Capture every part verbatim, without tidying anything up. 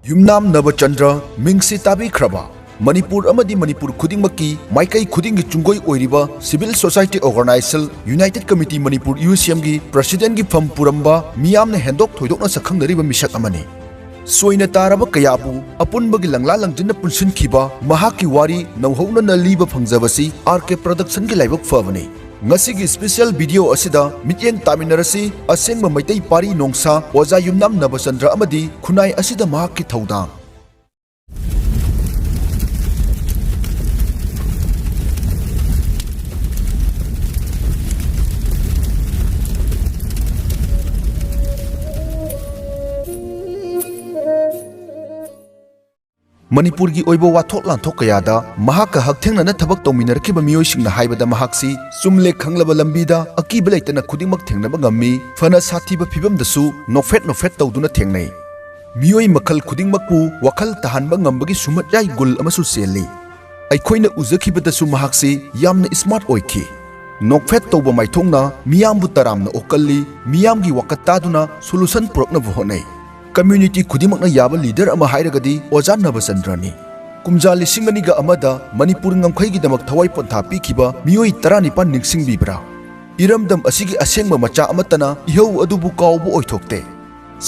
ꯌꯨꯝꯅꯥꯝ ꯅꯕꯆꯟꯗ꯭ꯔ, ꯃꯤꯡꯁꯤ ꯇꯥꯕꯤꯈ꯭ꯔꯕ? ꯃꯅꯤꯄꯨꯔ ꯑꯃꯗꯤ ꯃꯅꯤꯄꯨꯔ ꯈꯨꯗꯤꯡꯃꯛꯀꯤ ꯃꯥꯏꯀꯩ ꯈꯨꯗꯤꯡꯒꯤ ꯆꯨꯡꯒꯣꯏ ꯑꯣꯏꯔꯤꯕ civil society organization United Committee Manipur, U C M ꯒꯤ president ꯒꯤ ꯐꯝ ꯄꯨꯔꯝꯕ, ꯃꯤꯌꯥꯝꯅ ꯍꯦꯟꯗꯣꯛ ꯊꯣꯏꯗꯣꯛꯅ ꯁꯛꯈꯪꯅꯔꯤꯕ ꯃꯤꯁꯛ ꯑꯃꯅꯤ꯫ ꯁꯣꯏꯅ ꯇꯥꯔꯕ ꯀꯌꯥꯕꯨ ꯑꯄꯨꯟꯕꯒꯤ ꯂꯪꯂꯥ ꯂꯪꯖꯤꯟꯅ ꯄꯨꯟꯁꯤꯟꯈꯤꯕ ꯃꯍꯥꯛꯀꯤ ꯋꯥꯔꯤ ꯅꯧꯍꯧꯅꯅ ꯂꯤꯕ ꯐꯪꯖꯕꯁꯤ R K Production ꯒꯤ ꯂꯥꯏꯕꯛ ꯐꯕꯅꯤ꯫ ꯉꯁꯤꯒꯤ special video ꯑꯁꯤꯗ ꯃꯤꯠꯌꯦꯡ ꯇꯥꯃꯤꯟꯅꯔꯁꯤ ꯑꯁꯦꯡꯕ ꯃꯩꯇꯩ ꯄꯥꯔꯤ ꯅꯣꯡꯁꯥ ꯑꯣꯖꯥ ꯌꯨꯝꯅꯥꯝ ꯅꯕꯆꯟꯗ꯭ꯔ ꯑꯃꯗꯤ ꯈꯨꯟꯅꯥꯏ ꯑꯁꯤꯗ ꯃꯍꯥꯛꯀꯤ ꯊꯧꯗꯥꯡ꯫ ꯃꯅꯤꯄꯨꯔꯒꯤ ꯑꯣꯏꯕ ꯋꯥꯊꯣꯛ ꯂꯥꯟꯊꯣꯛ ꯀꯌꯥꯗ ꯃꯍꯥꯛꯀ ꯍꯛꯊꯦꯡꯅꯅ ꯊꯕꯛ ꯇꯧꯃꯤꯟꯅꯔꯛꯈꯤꯕ ꯃꯤꯑꯣꯏꯁꯤꯡꯅ ꯍꯥꯏꯕꯗ, ꯃꯍꯥꯛꯁꯤ ꯆꯨꯝꯂꯦ ꯈꯪꯂꯕ ꯂꯝꯕꯤꯗ ꯑꯀꯤꯕ ꯂꯩꯇꯅ ꯈꯨꯗꯤꯡꯃꯛ ꯊꯦꯡꯅꯕ ꯉꯝꯃꯤ, ꯐꯅ ꯁꯥꯊꯤꯕ ꯐꯤꯕꯝꯗꯁꯨ ꯅꯣꯛꯐꯦꯠ ꯅꯣꯛꯐꯦꯠ ꯇꯧꯗꯨꯅ ꯊꯦꯡꯅꯩ꯫ ꯃꯤꯑꯣꯏ ꯃꯈꯜ ꯈꯨꯗꯤꯡꯃꯛꯄꯨ ꯋꯥꯈꯜ ꯇꯥꯍꯟꯕ ꯉꯝꯕꯒꯤ ꯁꯨꯝꯍꯠꯌꯥꯏ ꯒꯨꯜ ꯑꯃꯁꯨ ꯆꯦꯜꯂꯤ꯫ ꯑꯩꯈꯣꯏꯅ ꯎꯖꯈꯤꯕꯗꯁꯨ ꯃꯍꯥꯛꯁꯤ ꯌꯥꯝꯅ smart ꯑꯣꯏꯈꯤ꯫ ꯅꯣꯛꯐꯦꯠ ꯇꯧꯕ ꯃꯥꯏꯊꯣꯡꯅ ꯃꯤꯌꯥꯝꯕꯨ ꯇꯔꯥꯝꯅ ꯑꯣꯛꯀꯜꯂꯤ, ꯃꯤꯌꯥꯝꯒꯤ ꯋꯥꯀꯠ ꯇꯥꯗꯨꯅ solution ꯄꯨꯔꯛꯅꯕ ꯍꯣꯠꯅꯩ꯫ Community ꯈꯨꯗꯤꯡꯃꯛꯅ ꯌꯥꯕ leader ꯑꯃ ꯍꯥꯏꯔꯒꯗꯤ ꯑꯣꯖꯥ ꯅꯕꯆꯟꯗ꯭ꯔꯅꯤ꯫ ꯀꯨꯝꯖꯥ ꯂꯤꯁꯤꯡ ꯑꯅꯤꯒ ꯑꯃꯗ ꯃꯅꯤꯄꯨꯔ ꯉꯝꯈꯩꯒꯤꯗꯃꯛ ꯊꯋꯥꯏ ꯄꯣꯟꯊꯥ ꯄꯤꯈꯤꯕ ꯃꯤꯑꯣꯏ ꯇꯔꯥꯅꯤꯄꯥꯟ ꯅꯤꯡꯁꯤꯡꯕꯤꯕ꯭ꯔꯥ? ꯏꯔꯝꯗꯝ ꯑꯁꯤꯒꯤ ꯑꯁꯦꯡꯕ ꯃꯆꯥ ꯑꯃꯠꯇꯅ ꯏꯍꯧ ꯑꯗꯨꯕꯨ ꯀꯥꯎꯕ ꯑꯣꯏꯊꯣꯛꯇꯦ꯫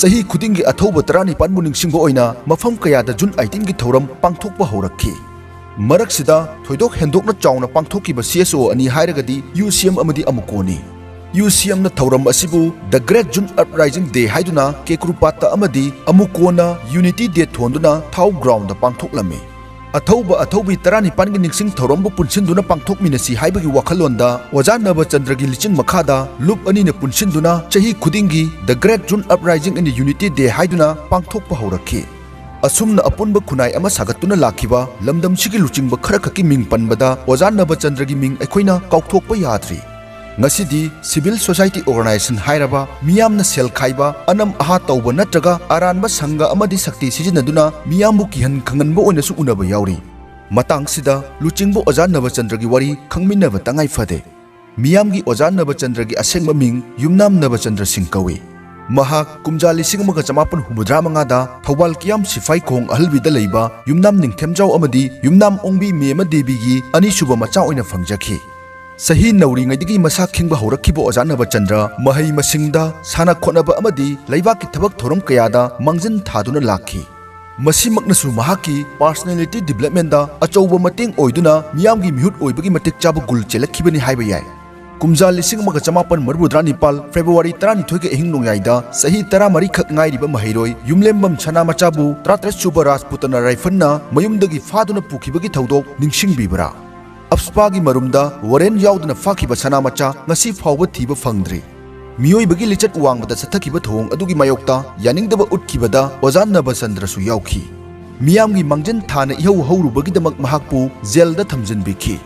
ꯆꯍꯤ ꯈꯨꯗꯤꯡꯒꯤ ꯑꯊꯧꯕ ꯇꯔꯥꯅꯤꯄꯥꯟꯕꯨ ꯅꯤꯡꯁꯤꯡꯕ ꯑꯣꯏꯅ ꯃꯐꯝ ꯀꯌꯥꯗ June eighteen ꯒꯤ ꯊꯧꯔꯝ ꯄꯥꯡꯊꯣꯛꯄ ꯍꯧꯔꯛꯈꯤ꯫ ꯃꯔꯛꯁꯤꯗ ꯊꯣꯏꯗꯣꯛ ꯍꯦꯟꯗꯣꯛꯅ ꯆꯥꯎꯅ ꯄꯥꯡꯊꯣꯛꯈꯤꯕ C S O ꯑꯅꯤ ꯍꯥꯏꯔꯒꯗꯤ U C M ꯑꯃꯗꯤ ꯑꯃꯨꯀꯣꯅꯤ꯫ U C M ꯅ ꯊꯧꯔꯝ ꯑꯁꯤꯕꯨ The Great June Uprising Day ꯍꯥꯏꯗꯨꯅ ꯀꯦꯀ꯭ꯔꯨꯄꯥꯠꯇ ꯑꯃꯗꯤ ꯑꯃꯨꯀꯣꯅ Unity Day ꯊꯣꯟꯗꯨꯅ ꯊꯥꯎ ground ꯗ ꯄꯥꯡꯊꯣꯛꯂꯝꯃꯤ꯫ ꯑꯊꯧꯕ ꯑꯊꯧꯕꯤ ꯇꯔꯥꯅꯤꯄꯥꯟꯒꯤ ꯅꯤꯡꯁꯤꯡ ꯊꯧꯔꯝꯕꯨ ꯄꯨꯟꯁꯤꯟꯗꯨꯅ ꯄꯥꯡꯊꯣꯛꯃꯤꯟꯅꯁꯤ ꯍꯥꯏꯕꯒꯤ ꯋꯥꯈꯜꯂꯣꯟꯗ ꯑꯣꯖꯥ ꯅꯕꯆꯟꯗ꯭ꯔꯒꯤ ꯂꯤꯆꯤꯡ ꯃꯈꯥꯗ ꯂꯨꯞ ꯑꯅꯤꯅ ꯄꯨꯟꯁꯤꯟꯗꯨꯅ ꯆꯍꯤ ꯈꯨꯗꯤꯡꯒꯤ The Great June Uprising and Unity Day ꯍꯥꯏꯗꯨꯅ ꯄꯥꯡꯊꯣꯛꯄ ꯍꯧꯔꯛꯈꯤ꯫ ꯑꯁꯨꯝꯅ ꯑꯄꯨꯟꯕ ꯈꯨꯟꯅꯥꯏ ꯑꯃ ꯁꯥꯒꯠꯇꯨꯅ ꯂꯥꯛꯈꯤꯕ ꯂꯝꯗꯝꯁꯤꯒꯤ ꯂꯨꯆꯤꯡꯕ ꯈꯔꯈꯛꯀꯤ ꯃꯤꯡ ꯄꯟꯕꯗ ꯑꯣꯖꯥ ꯅꯕꯆꯟꯗ꯭ꯔꯒꯤ ꯃꯤꯡ ꯑꯩꯈꯣꯏꯅ ꯀꯥꯎꯊꯣꯛꯄ ꯌꯥꯗ꯭ꯔꯤ꯫ ꯉꯁꯤꯗꯤ civil society organization ꯍꯥꯏꯔꯕ ꯃꯤꯌꯥꯝꯅ ꯁꯦꯜ ꯈꯥꯏꯕ, ꯑꯅꯝ ꯑꯍꯥ ꯇꯧꯕ ꯅꯠꯇ꯭ꯔꯒ ꯑꯔꯥꯟꯕ ꯁꯪꯒ ꯑꯃꯗꯤ ꯁꯛꯇꯤ ꯁꯤꯖꯤꯟꯅꯗꯨꯅ ꯃꯤꯌꯥꯝꯕꯨ ꯀꯤꯍꯟ ꯈꯪꯍꯟꯕ ꯑꯣꯏꯅꯁꯨ ꯎꯅꯕ ꯌꯥꯎꯔꯤ꯫ ꯃꯇꯥꯡꯁꯤꯗ ꯂꯨꯆꯤꯡꯕ ꯑꯣꯖꯥ ꯅꯕꯆꯟꯗ꯭ꯔꯒꯤ ꯋꯥꯔꯤ ꯈꯪꯃꯤꯟꯅꯕ ꯇꯉꯥꯏ ꯐꯗꯦ꯫ ꯃꯤꯌꯥꯝꯒꯤ ꯑꯣꯖꯥ ꯅꯕꯆꯟꯗ꯭ꯔꯒꯤ ꯑꯁꯦꯡꯕ ꯃꯤꯡ ꯌꯨꯝꯅꯥꯝ ꯅꯕꯆꯟꯗ꯭ꯔ ꯁꯤꯡ ꯀꯧꯏ꯫ ꯃꯍꯥꯛ ꯀꯨꯝꯖꯥ ꯂꯤꯁꯤꯡ ꯑꯃꯒ ꯆꯃꯥꯄꯟ ꯍꯨꯝꯐꯨꯇꯔꯥ ꯃꯉꯥꯗ ꯊꯧꯕꯥꯜ ꯀꯤꯌꯥꯝ ꯁꯤꯐꯥꯏ ꯈꯣꯡ ꯑꯍꯜꯕꯤꯗ ꯂꯩꯕ ꯌꯨꯝꯅꯥꯝ ꯅꯤꯡꯊꯦꯝꯖꯥꯎ ꯑꯃꯗꯤ ꯌꯨꯝꯅꯥꯝ ꯑꯣꯡꯕꯤ ꯃꯦꯃ ꯗꯦꯕꯤꯒꯤ ꯑꯅꯤꯁꯨꯕ ꯃꯆꯥ ꯑꯣꯏꯅ ꯐꯪꯖꯈꯤ꯫ ꯆꯍꯤ ꯅꯧꯔꯤꯉꯩꯗꯒꯤ ꯃꯁꯥ ꯈꯤꯡꯕ ꯍꯧꯔꯛꯈꯤꯕ ꯑꯣꯖꯥ ꯅꯕꯆꯟꯗ꯭ꯔ ꯃꯍꯩ ꯃꯁꯤꯡꯗ, ꯁꯥꯟꯅ ꯈꯣꯠꯅꯕ ꯑꯃꯗꯤ ꯂꯩꯕꯥꯛꯀꯤ ꯊꯕꯛ ꯊꯧꯔꯝ ꯀꯌꯥꯗ ꯃꯥꯡꯖꯤꯟ ꯊꯥꯗꯨꯅ ꯂꯥꯛꯈꯤ꯫ ꯃꯁꯤꯃꯛꯅꯁꯨ ꯃꯍꯥꯛꯀꯤ personality developmentꯗ ꯑꯆꯧꯕ ꯃꯇꯦꯡ ꯑꯣꯏꯗꯨꯅ ꯃꯤꯌꯥꯝꯒꯤ ꯃꯤꯍꯨꯠ ꯑꯣꯏꯕꯒꯤ ꯃꯇꯤꯛ ꯆꯥꯕ ꯒꯨꯜ ꯆꯦꯜꯂꯛꯈꯤꯕꯅꯤ ꯍꯥꯏꯕ ꯌꯥꯏ꯫ ꯀꯨꯝꯖꯥ ꯂꯤꯁꯤꯡ ꯑꯃꯒ ꯆꯃꯥꯄꯟ ꯃꯔꯤꯐꯨꯇꯔꯥ ꯅꯤꯄꯥꯜ February ꯇꯔꯥꯅꯤꯊꯣꯏꯒ ꯑꯍꯤꯡ ꯅꯣꯡꯌꯥꯏꯗ ꯆꯍꯤ ꯇꯔꯥꯃꯔꯤꯈꯛ ꯉꯥꯏꯔꯤꯕ ꯃꯍꯩꯔꯣꯏ ꯌꯨꯝꯂꯦꯝꯕꯝ ꯁꯅꯥꯃꯆꯥꯕꯨ ꯇꯔꯥꯇꯔꯦꯠ ꯁꯨꯕ ꯔꯥꯖꯄꯨꯇꯅ ꯔꯥꯏꯐꯜꯅ ꯃꯌꯨꯝꯗꯒꯤ ꯐꯥꯗꯨꯅ ꯄꯨꯈꯤꯕꯒꯤ ꯊꯧꯗꯣꯛ ꯅꯤꯡꯁꯤꯡꯕꯤꯕ꯭ꯔꯥ? ꯑꯞꯁꯄꯥꯒꯤ ꯃꯔꯨꯝꯗ ꯋꯥꯔꯦꯟ ꯌꯥꯎꯗꯅ ꯐꯥꯈꯤꯕ ꯁꯅꯥꯃꯆꯥ ꯉꯁꯤ ꯐꯥꯎꯕ ꯊꯤꯕ ꯐꯪꯗ꯭ꯔꯤ꯫ ꯃꯤꯑꯣꯏꯕꯒꯤ ꯂꯤꯆꯠ ꯋꯥꯡꯃꯗ ꯆꯠꯊꯈꯤꯕ ꯊꯧꯑꯣꯡ ꯑꯗꯨꯒꯤ ꯃꯥꯌꯣꯛꯇ ꯌꯥꯅꯤꯡꯗꯕ ꯎꯠꯈꯤꯕꯗ ꯑꯣꯖꯥ ꯅꯕꯆꯟꯗ꯭ꯔꯁꯨ ꯌꯥꯎꯈꯤ꯫ ꯃꯤꯌꯥꯝꯒꯤ ꯃꯥꯡꯖꯤꯟ ꯊꯥꯅ ꯏꯍꯧ ꯍꯧꯔꯨꯕꯒꯤꯗꯃꯛ ꯃꯍꯥꯛꯄꯨ ꯖꯦꯜꯗ ꯊꯝꯖꯤꯟꯕꯤꯈꯤ꯫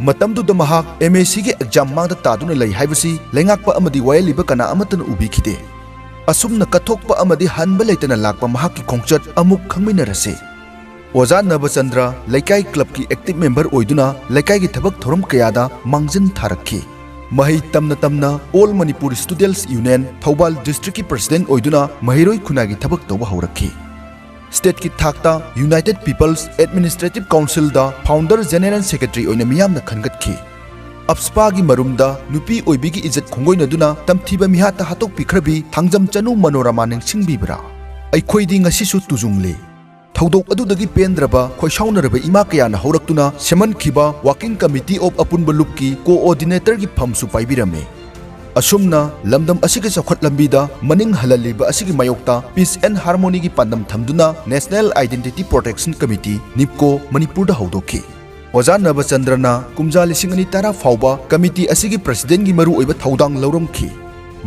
ꯃꯇꯝꯗꯨꯗ ꯃꯍꯥꯛ MACꯒꯤ exam ꯃꯥꯡꯗ ꯇꯥꯗꯨꯅ ꯂꯩ ꯍꯥꯏꯕꯁꯤ ꯂꯩꯉꯥꯛꯄ ꯑꯃꯗꯤ ꯋꯥꯌꯦꯜꯂꯤꯕ ꯀꯅꯥ ꯑꯃꯠꯇꯅ ꯎꯕꯤꯈꯤꯗꯦ꯫ ꯑꯁꯨꯝꯅ ꯀꯠꯊꯣꯛꯄ ꯑꯃꯗꯤ ꯍꯟꯕ ꯂꯩꯇꯅ ꯂꯥꯛꯄ ꯃꯍꯥꯛꯀꯤ ꯈꯣꯡꯆꯠ ꯑꯃꯨꯛ ꯈꯪꯃꯤꯟꯅꯔꯁꯤ꯫ ꯑꯣꯖꯥ ꯅꯕꯆꯟꯗ꯭ꯔ ꯂꯩꯀꯥꯏ clubꯀꯤ active member ꯑꯣꯏꯗꯨꯅ ꯂꯩꯀꯥꯏꯒꯤ ꯊꯕꯛ ꯊꯧꯔꯝ ꯀꯌꯥꯗ ꯃꯥꯡꯖꯤꯟ ꯊꯥꯔꯛꯈꯤ꯫ ꯃꯍꯩ ꯇꯝꯅ ꯇꯝꯅ All Manipur Students Union Thoubal districtꯀꯤ president ꯑꯣꯏꯗꯨꯅ ꯃꯍꯩꯔꯣꯏ ꯈꯨꯟꯅꯥꯏꯒꯤ ꯊꯕꯛ ꯇꯧꯕ ꯍꯧꯔꯛꯈꯤ꯫ Stateꯀꯤ ꯊꯥꯛꯇ United People's Administrative Councilꯗ founder general secretary ꯑꯣꯏꯅ ꯃꯤꯌꯥꯝꯅ ꯈꯟꯒꯠꯈꯤ꯫ ꯑꯞꯁꯄꯥꯒꯤ ꯃꯔꯨꯝꯗ ꯅꯨꯄꯤ ꯑꯣꯏꯕꯤꯒꯤ ꯏꯖꯠ ꯈꯣꯡꯒꯣꯏꯅꯗꯨꯅ ꯇꯝꯊꯤꯕ ꯃꯤꯍꯥꯠꯇ ꯍꯥꯠꯇꯣꯛꯄꯤꯈ꯭ꯔꯕꯤ ꯊꯥꯡꯖꯝ ꯆꯅꯨ ꯃꯅꯣꯔꯃꯥ ꯅꯤꯡꯁꯤꯡꯕꯤꯕ꯭ꯔꯥ? ꯑꯩꯈꯣꯏꯗꯤ ꯉꯁꯤꯁꯨ ꯇꯨꯖꯨꯡꯂꯤ꯫ ꯊꯧꯗꯣꯛ ꯑꯗꯨꯗꯒꯤ ꯄꯦꯟꯗ꯭ꯔꯕ, ꯈꯣꯏꯁꯥꯎꯅꯔꯕ ꯏꯃꯥ ꯀꯌꯥꯅ ꯍꯧꯔꯛꯇꯨꯅ ꯁꯦꯝꯍꯟꯈꯤꯕ Working Committee of ꯑꯄꯨꯟꯕ ꯂꯨꯞꯀꯤ coordinatorꯒꯤ ꯐꯝꯁꯨ ꯄꯥꯏꯕꯤꯔꯝꯃꯤ꯫ ꯑꯁꯨꯝꯅ ꯂꯝꯗꯝ ꯑꯁꯤꯒꯤ ꯆꯥꯎꯈꯠ ꯂꯝꯕꯤꯗ ꯃꯅꯤꯡ ꯍꯜꯍꯜꯂꯤꯕ ꯑꯁꯤꯒꯤ ꯃꯥꯌꯣꯛꯇ peace and harmonyꯒꯤ ꯄꯥꯟꯗꯝ ꯊꯝꯗꯨꯅ National Identity Protection Committee, NEEPCO, ꯃꯅꯤꯄꯨꯔꯗ ꯍꯧꯗꯣꯛꯈꯤ꯫ ꯑꯣꯖꯥ ꯅꯕꯆꯟꯗ꯭ꯔꯅ ꯀꯨꯝꯖꯥ ꯂꯤꯁꯤꯡ ꯑꯅꯤ ꯇꯔꯥ ꯐꯥꯎꯕ committeeꯒꯤ ꯑꯁꯤꯒꯤ presidentꯒꯤ ꯃꯔꯨꯑꯣꯏꯕ ꯊꯧꯗꯥꯡ ꯂꯧꯔꯝꯈꯤ꯫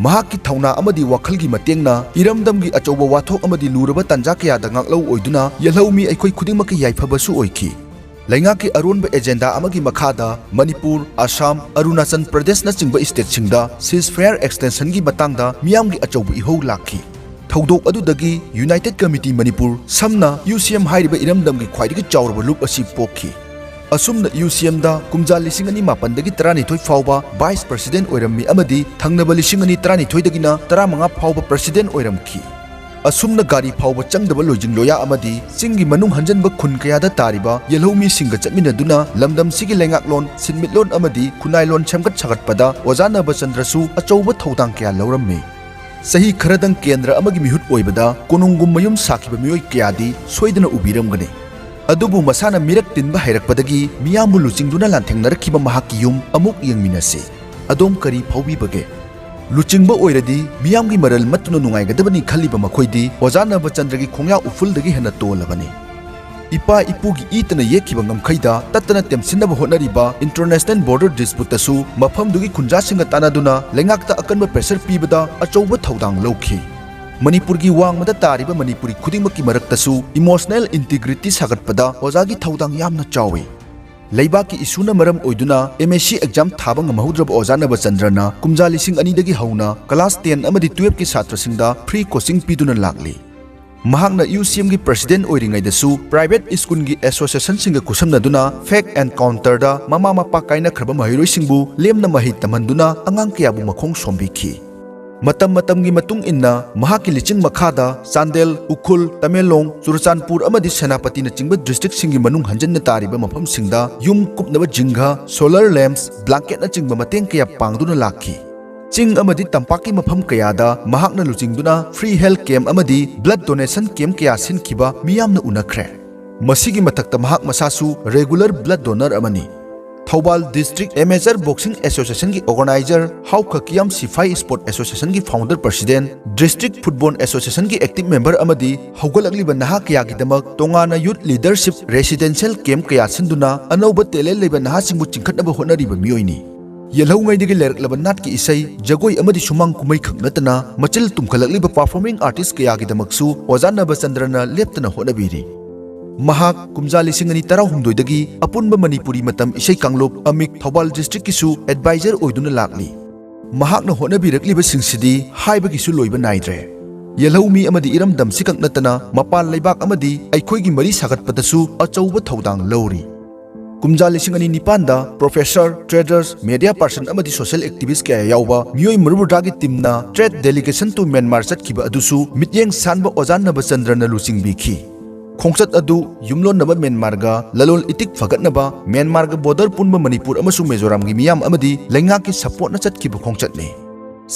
ꯃꯍꯥꯛꯀꯤ ꯊꯧꯅꯥ ꯑꯃꯗꯤ ꯋꯥꯈꯜꯒꯤ ꯃꯇꯦꯡꯅ ꯏꯔꯝꯗꯝꯒꯤ ꯑꯆꯧꯕ ꯋꯥꯊꯣꯛ ꯑꯃꯗꯤ ꯂꯨꯔꯕ ꯇꯥꯟꯖꯥ ꯀꯌꯥꯗ ꯉꯥꯛꯂꯧ ꯑꯣꯏꯗꯨꯅ ꯌꯦꯜꯍꯧꯃꯤ ꯑꯩꯈꯣꯏ ꯈꯨꯗꯤꯡꯃꯛꯀꯤ ꯌꯥꯏꯐꯕꯁꯨ ꯑꯣꯏꯈꯤ꯫ ꯂꯩꯉꯥꯛꯀꯤ ꯑꯔꯣꯟꯕ agenda ꯑꯃꯒꯤ ꯃꯈꯥꯗ ꯃꯅꯤꯄꯨꯔ, ꯑꯁꯥꯝ, ꯑꯔꯨꯅꯥꯆꯜ ꯄ꯭ꯔꯗꯦꯁꯅꯆꯤꯡꯕ stateꯁꯤꯡꯗ ceasefire extensionꯒꯤ ꯃꯇꯥꯡꯗ ꯃꯤꯌꯥꯝꯒꯤ ꯑꯆꯧꯕ ꯏꯍꯧ ꯂꯥꯛꯈꯤ꯫ ꯊꯧꯗꯣꯛ ꯑꯗꯨꯗꯒꯤ United Committee ꯃꯅꯤꯄꯨꯔ, ꯁꯝꯅ UCM ꯍꯥꯏꯔꯤꯕ ꯏꯔꯝꯗꯝꯒꯤ ꯈ꯭ꯋꯥꯏꯗꯒꯤ ꯆꯥꯎꯔꯕ ꯂꯨꯞ ꯑꯁꯤ ꯄꯣꯛꯈꯤ꯫ ꯑꯁꯨꯝꯅ ꯌꯨ ꯁꯤ ꯑꯦꯝꯗ ꯀꯨꯝꯖꯥ ꯂꯤꯁꯤꯡ ꯑꯅꯤ ꯃꯥꯄꯟꯗꯒꯤ ꯇꯔꯥꯅꯤꯊꯣꯏ ꯐꯥꯎꯕ vice president ꯑꯣꯏꯔꯝꯃꯤ ꯑꯃꯗꯤ ꯊꯪꯅꯕ ꯂꯤꯁꯤꯡ ꯑꯅꯤ ꯇꯔꯥꯅꯤꯊꯣꯏꯗꯒꯤꯅ ꯇꯔꯥꯃꯉꯥ ꯐꯥꯎꯕ president ꯑꯣꯏꯔꯝꯈꯤ꯫ ꯑꯁꯨꯝꯅ ꯒꯥꯔꯤ ꯐꯥꯎꯕ ꯆꯪꯗꯕ ꯂꯣꯏꯖꯤꯡ ꯂꯣꯌꯥ ꯑꯃꯗꯤ ꯆꯤꯡꯒꯤ ꯃꯅꯨꯡ ꯍꯟꯖꯟꯕ ꯈꯨꯟ ꯀꯌꯥꯗ ꯇꯥꯔꯤꯕ ꯌꯦꯜꯍꯧꯃꯤꯁꯤꯡꯒ ꯆꯠꯃꯤꯟꯅꯗꯨꯅ ꯂꯝꯗꯝꯁꯤꯒꯤ ꯂꯩꯉꯥꯛꯂꯣꯟ, ꯁꯤꯟꯃꯤꯠꯂꯣꯟ ꯑꯃꯗꯤ ꯈꯨꯟꯅꯥꯏꯂꯣꯟ ꯁꯦꯝꯒꯠ ꯁꯥꯒꯠꯄꯗ ꯑꯣꯖꯥ ꯅꯕꯆꯟꯗ꯭ꯔꯁꯨ ꯑꯆꯧꯕ ꯊꯧꯗꯥꯡ ꯀꯌꯥ ꯂꯧꯔꯝꯃꯤ꯫ ꯆꯍꯤ ꯈꯔꯗꯪ ꯀꯦꯟꯗ꯭ꯔ ꯑꯃꯒꯤ ꯃꯤꯍꯨꯠ ꯑꯣꯏꯕꯗ ꯀꯣꯅꯨꯡꯒꯨꯝ ꯃꯌꯨꯝ ꯁꯥꯈꯤꯕ ꯃꯤꯑꯣꯏ ꯀꯌꯥꯗꯤ ꯁꯣꯏꯗꯅ ꯎꯕꯤꯔꯝꯒꯅꯤ꯫ ꯑꯗꯨꯕꯨ ꯃꯁꯥꯅ ꯃꯤꯔꯛ ꯇꯤꯟꯕ ꯍꯩꯔꯛꯄꯗꯒꯤ ꯃꯤꯌꯥꯝꯕꯨ ꯂꯨꯆꯤꯡꯗꯨꯅ ꯂꯥꯟꯊꯦꯡꯅꯔꯛꯈꯤꯕ ꯃꯍꯥꯛꯀꯤ ꯌꯨꯝ ꯑꯃꯨꯛ ꯌꯦꯡꯃꯤꯟꯅꯁꯤ꯫ ꯑꯗꯣꯝ ꯀꯔꯤ ꯐꯥꯎꯕꯤꯕꯒꯦ? ꯂꯨꯆꯤꯡꯕ ꯑꯣꯏꯔꯗꯤ ꯃꯤꯌꯥꯝꯒꯤ ꯃꯔꯜ ꯃꯠꯇꯨꯅ ꯅꯨꯡꯉꯥꯏꯒꯗꯕꯅꯤ ꯈꯜꯂꯤꯕ ꯃꯈꯣꯏꯗꯤ ꯑꯣꯖꯥ ꯅꯕꯆꯟꯗ꯭ꯔꯒꯤ ꯈꯣꯡꯌꯥ ꯎꯐꯨꯜꯗꯒꯤ ꯍꯦꯟꯅ ꯇꯣꯜꯂꯕꯅꯤ꯫ ꯏꯄꯥ ꯏꯄꯨꯒꯤ ꯏꯇꯅ ꯌꯦꯛꯈꯤꯕ ꯉꯝꯈꯩꯗ ꯇꯠꯇꯅ ꯇꯦꯝꯁꯤꯟꯅꯕ ꯍꯣꯠꯅꯔꯤꯕ international border disputeꯇꯁꯨ ꯃꯐꯝꯗꯨꯒꯤ ꯈꯨꯟꯖꯥꯁꯤꯡꯒ ꯇꯥꯟꯅꯗꯨꯅ ꯂꯩꯉꯥꯛꯇ ꯑꯀꯟꯕ pressure ꯄꯤꯕꯗ ꯑꯆꯧꯕ ꯊꯧꯗꯥꯡ ꯂꯧꯈꯤ꯫ ꯃꯅꯤꯄꯨꯔꯒꯤ ꯋꯥꯡꯃꯗ ꯇꯥꯔꯤꯕ ꯃꯅꯤꯄꯨꯔꯤ ꯈꯨꯗꯤꯡꯃꯛꯀꯤ ꯃꯔꯛꯇꯁꯨ emotional integrity ꯁꯥꯒꯠꯄꯗ ꯑꯣꯖꯥꯒꯤ ꯊꯧꯗꯥꯡ ꯌꯥꯝꯅ ꯆꯥꯎꯏ꯫ ꯂꯩꯕꯥꯛꯀꯤ issueꯅ ꯃꯔꯝ ꯑꯣꯏꯗꯨꯅ M S C exam ꯊꯥꯕ ꯉꯝꯍꯧꯗ꯭ꯔꯕ ꯑꯣꯖꯥ ꯅꯕꯆꯟꯗ꯭ꯔꯅ ꯀꯨꯝꯖꯥ ꯂꯤꯁꯤꯡ ꯑꯅꯤꯗꯒꯤ ꯍꯧꯅ class ten ꯑꯃꯗꯤ twelveꯀꯤ ꯁꯥꯇ꯭ꯔꯁꯤꯡꯗ free coaching ꯄꯤꯗꯨꯅ ꯂꯥꯛꯂꯤ꯫ ꯃꯍꯥꯛꯅ ꯌꯨ ꯁꯤ ꯑꯦꯝꯒꯤ president ꯑꯣꯏꯔꯤꯉꯩꯗꯁꯨ private schoolꯒꯤ associationꯁꯤꯡꯒ ꯈꯨꯠꯁꯝꯅꯗꯨꯅ fact encounterꯗ ꯃꯃꯥ ꯃꯄꯥ ꯀꯥꯏꯅꯈ꯭ꯔꯕ ꯃꯍꯩꯔꯣꯏꯁꯤꯡꯕꯨ ꯂꯦꯝꯅ ꯃꯍꯩ ꯇꯝꯍꯟꯗꯨꯅ ꯑꯉꯥꯡ ꯀꯌꯥꯕꯨ ꯃꯈꯣꯡ ꯁꯣꯝꯕꯤꯈꯤ꯫ ꯃꯇꯝ ꯃꯇꯝꯒꯤ ꯃꯇꯨꯡ ꯏꯟꯅ ꯃꯍꯥꯛꯀꯤ ꯂꯤꯆꯤꯡ ꯃꯈꯥꯗ ꯆꯥꯟꯗꯦꯜ, ꯎꯈ꯭ꯔꯨꯜ, ꯇꯃꯦꯡꯂꯣꯡ, ꯆꯨꯔꯆꯥꯟꯄꯨꯔ ꯑꯃꯗꯤ ꯁꯦꯅꯥꯄꯇꯤꯅꯆꯤꯡꯕ districtꯁꯤꯡꯒꯤ ꯃꯅꯨꯡ ꯍꯟꯖꯟꯅ ꯇꯥꯔꯤꯕ ꯃꯐꯝꯁꯤꯡꯗ ꯌꯨꯝ ꯀꯨꯞꯅꯕ ꯖꯤꯡꯒ, solar lamps, blanketꯅꯆꯤꯡꯕ ꯃꯇꯦꯡ ꯀꯌꯥ ꯄꯥꯡꯗꯨꯅ ꯂꯥꯛꯈꯤ꯫ ꯆꯤꯡ ꯑꯃꯗꯤ ꯇꯝꯄꯥꯛꯀꯤ ꯃꯐꯝ ꯀꯌꯥꯗ ꯃꯍꯥꯛꯅ ꯂꯨꯆꯤꯡꯗꯨꯅ free health camp ꯑꯃꯗꯤ blood donation camp ꯀꯌꯥ ꯁꯤꯟꯈꯤꯕ ꯃꯤꯌꯥꯝꯅ ꯎꯅꯈ꯭ꯔꯦ꯫ ꯃꯁꯤꯒꯤ ꯃꯊꯛꯇ ꯃꯍꯥꯛ ꯃꯁꯥꯁꯨ regular blood donor ꯑꯃꯅꯤ꯫ Thoubal District Amateur Boxing Associationꯒꯤ organizer ꯍꯥꯎꯈ ꯀꯤꯌꯥꯝ ꯁꯤꯐꯥꯏ Sport Associationꯒꯤ founder president, District Football Associationꯒꯤ active member ꯑꯃꯗꯤ ꯍꯧꯒꯠꯂꯛꯂꯤꯕ ꯅꯍꯥ ꯀꯌꯥꯒꯤꯗꯃꯛ ꯇꯣꯉꯥꯟꯅ youth leadership residential camp ꯀꯌꯥ ꯁꯤꯟꯗꯨꯅ ꯑꯅꯧꯕ talent ꯂꯩꯕ ꯅꯍꯥꯁꯤꯡꯕꯨ ꯆꯤꯡꯈꯠꯅꯕ ꯍꯣꯠꯅꯔꯤꯕ ꯃꯤꯑꯣꯏꯅꯤ꯫ ꯌꯦꯜꯍꯧꯉꯩꯗꯒꯤ ꯂꯩꯔꯛꯂꯕ ꯅꯥꯠꯀꯤ ꯏꯁꯩ, ꯖꯒꯣꯏ ꯑꯃꯗꯤ ꯁꯨꯃꯥꯡ ꯀꯨꯝꯍꯩ ꯈꯛ ꯅꯠꯇꯅ ꯃꯆꯤꯜ ꯇꯨꯝꯈꯠꯂꯛꯂꯤꯕ performing artist ꯀꯌꯥꯒꯤꯗꯃꯛꯁꯨ ꯑꯣꯖꯥ ꯅꯕꯆꯟꯗ꯭ꯔꯅ ꯂꯦꯞꯇꯅ ꯍꯣꯠꯅꯕꯤꯔꯤ꯫ ꯃꯍꯥꯛ ꯀꯨꯝꯖꯥ ꯂꯤꯁꯤꯡ ꯑꯅꯤ ꯇꯔꯥꯍꯨꯝꯗꯣꯏꯗꯒꯤ ꯑꯄꯨꯟꯕ ꯃꯅꯤꯄꯨꯔꯤ ꯃꯇꯝ ꯏꯁꯩ ꯀꯥꯡꯂꯨꯞ ꯑꯃꯤꯛ ꯊꯧꯕꯥꯜ districtꯀꯤꯁꯨ advisor ꯑꯣꯏꯗꯨꯅ ꯂꯥꯛꯂꯤ꯫ ꯃꯍꯥꯛꯅ ꯍꯣꯠꯅꯕꯤꯔꯛꯂꯤꯕꯁꯤꯡꯁꯤꯗꯤ ꯍꯥꯏꯕꯒꯤꯁꯨ ꯂꯣꯏꯕ ꯅꯥꯏꯗ꯭ꯔꯦ꯫ ꯌꯦꯜꯍꯧꯃꯤ ꯑꯃꯗꯤ ꯏꯔꯝꯗꯝꯁꯤ ꯈꯛ ꯅꯠꯇꯅ ꯃꯄꯥꯟ ꯂꯩꯕꯥꯛ ꯑꯃꯗꯤ ꯑꯩꯈꯣꯏꯒꯤ ꯃꯔꯤ ꯁꯥꯒꯠꯄꯗꯁꯨ ꯑꯆꯧꯕ ꯊꯧꯗꯥꯡ ꯂꯧꯔꯤ꯫ ꯀꯨꯝꯖꯥ ꯂꯤꯁꯤꯡ ꯑꯅꯤ ꯅꯤꯄꯥꯟꯗ professor, traders, media person ꯑꯃꯗꯤ social activist ꯀꯌꯥ ꯌꯥꯎꯕ ꯃꯤꯑꯣꯏ ꯃꯔꯤꯐꯨꯇꯔꯥꯒꯤ teamꯅ trade delegation to Myanmar ꯆꯠꯈꯤꯕ ꯑꯗꯨꯁꯨ ꯃꯤꯠꯌꯦꯡ ꯁꯥꯟꯕ ꯑꯣꯖꯥ ꯅꯕꯆꯟꯗ꯭ꯔꯅ ꯂꯨꯆꯤꯡꯕꯤꯈꯤ꯫ ꯈꯣꯡꯆꯠ ꯑꯗꯨ ꯌꯨꯝꯂꯣꯟꯅꯕ ꯃ꯭ꯌꯥꯟꯃꯥꯔꯒ ꯂꯂꯣꯟ ꯏꯇꯤꯛ ꯐꯒꯠꯅꯕ, ꯃ꯭ꯌꯥꯟꯃꯥꯔꯒ border ꯄꯨꯟꯕ ꯃꯅꯤꯄꯨꯔ ꯑꯃꯁꯨꯡ ꯃꯤꯖꯣꯔꯥꯝꯒꯤ ꯃꯤꯌꯥꯝ ꯑꯃꯗꯤ ꯂꯩꯉꯥꯛꯀꯤ supportꯅ ꯆꯠꯈꯤꯕ ꯈꯣꯡꯆꯠꯅꯤ꯫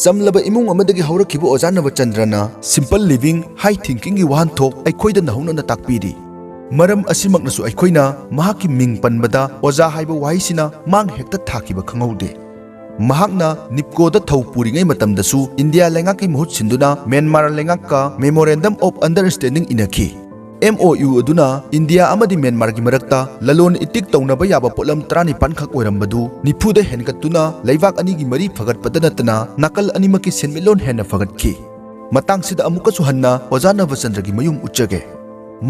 ꯆꯝꯂꯕ ꯏꯃꯨꯡ ꯑꯃꯗꯒꯤ ꯍꯧꯔꯛꯈꯤꯕ ꯑꯣꯖꯥ ꯅꯕꯆꯟꯗ꯭ꯔꯅ simple living, high thinkingꯒꯤ ꯋꯥꯍꯟꯊꯣꯛ ꯑꯩꯈꯣꯏꯗ ꯅꯧꯍꯧꯅꯅ ꯇꯥꯛꯄꯤꯔꯤ꯫ ꯃꯔꯝ ꯑꯁꯤꯃꯛꯅꯁꯨ ꯑꯩꯈꯣꯏꯅ ꯃꯍꯥꯛꯀꯤ ꯃꯤꯡ ꯄꯟꯕꯗ ꯑꯣꯖꯥ ꯍꯥꯏꯕ ꯋꯥꯍꯩꯁꯤꯅ ꯃꯥꯡ ꯍꯦꯛꯇ ꯊꯥꯈꯤꯕ ꯈꯪꯍꯧꯗꯦ꯫ ꯃꯍꯥꯛꯅ NEEPCOꯗ ꯊꯧ ꯄꯨꯔꯤꯉꯩ ꯃꯇꯝꯗꯁꯨ ꯏꯟꯗꯤꯌꯥ ꯂꯩꯉꯥꯛꯀꯤ ꯃꯍꯨꯠ ꯁꯤꯟꯗꯨꯅ ꯃ꯭ꯌꯥꯟꯃꯥꯔ ꯂꯩꯉꯥꯛꯀ Memorandum of Understanding ꯏꯅꯈꯤ꯫ MOU ꯑꯗꯨꯅ ꯏꯟꯗꯤꯌꯥ ꯑꯃꯗꯤ ꯃ꯭ꯌꯥꯟꯃꯥꯔꯒꯤ ꯃꯔꯛꯇ ꯂꯂꯣꯟ ꯏꯇꯤꯛ ꯇꯧꯅꯕ ꯌꯥꯕ ꯄꯣꯠꯂꯝ ꯇꯔꯥꯅꯤꯄꯥꯟ ꯈꯛ ꯑꯣꯏꯔꯝꯕꯗꯨ ꯅꯤꯐꯨꯗ ꯍꯦꯟꯒꯠꯇꯨꯅ ꯂꯩꯕꯥꯛ ꯑꯅꯤꯒꯤ ꯃꯔꯤ ꯐꯒꯠꯄꯗ ꯅꯠꯇꯅ ꯅꯥꯀꯜ ꯑꯅꯤꯃꯛꯀꯤ ꯁꯦꯟꯃꯤꯠꯂꯣꯟ ꯍꯦꯟꯅ ꯐꯒꯠꯈꯤ꯫ ꯃꯇꯥꯡꯁꯤꯗ ꯑꯃꯨꯛꯀꯁꯨ ꯍꯟꯅ ꯑꯣꯖꯥ ꯅꯕꯆꯟꯗ꯭ꯔꯒꯤ ꯃꯌꯨꯝ ꯎꯠꯆꯒꯦ꯫